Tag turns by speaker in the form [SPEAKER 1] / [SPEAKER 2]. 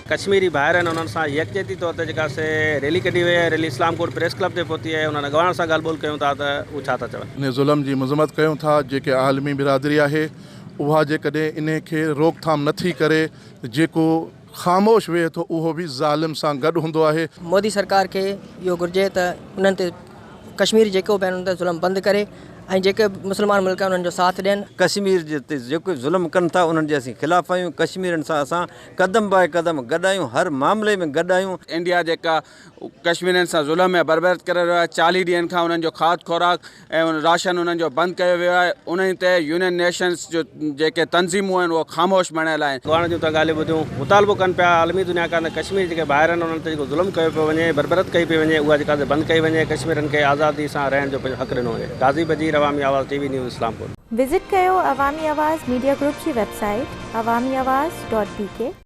[SPEAKER 1] ڪشميري ڀائر آهن انهن سان يڪجهتي طور تي جيڪا سي ريلي ڪڍي وئي آهي ريلي اسلام ڪوٽ پريس ڪلب تي پهتي آهي انهن اڳواڻن سان ڳالهه ٻولهه ڪيون ٿا ته هو ڇا ٿا چون.
[SPEAKER 2] انهي ظلم جي مذمت ڪيون ٿا جيڪي عالمي برادري آهي اها جيڪڏهن انهي کي روڪٿام نه ٿي ڪري ته جيڪو خاموش ويهي ٿو اهو به ظالم سان گڏ هوندو آهي.
[SPEAKER 3] مودي سرڪار کي اهو گهرجي ته انهن تي ڪشميري جيڪو به آهن انهن تي ظلم بند ڪري ۽ جيڪي به مسلمان ملڪ آهن انهن جو ساٿ ڏين.
[SPEAKER 4] ڪشمير جي تي جيڪو ظلم ڪن ٿا انهن جي اسين خلاف آهيون ڪشميرين سان اسان قدم باء قدم گڏ آهيون هر معاملي ۾ گڏ آهيون.
[SPEAKER 5] انڊيا جيڪا ڪشميرين سان ظلم ۽ بربريت ڪري رهيو آهي 40 ڏينهن کان انهن جو کاڌ خوراڪ ۽ راشن انهن جو بند ڪيو ويو آهي انهي تي يونين نيشنز جو جيڪي تنظيمون آهن اهي خاموش بڻيل آهن.
[SPEAKER 1] اڳواڻن جون ته ڳالهيون ٻڌيون مطالبو ڪن پيا عالمي دنيا کان ته ڪشمير جيڪي ڀائر آهن انهن تي جيڪو ظلم ڪيو پيو وڃي بربريت ڪئي پئي وڃي اها جيڪا سي بند ڪئي وڃي ڪشميرين کي آزادي سان رهڻ جو پنهنجو حق ڏنو وڃي Ghazi Bajeer Awami Awaz T V news Islamkot.
[SPEAKER 6] Visit ڪيو عوامي آواز ميڊيا گروپ جي website Awami Awaz dot B K.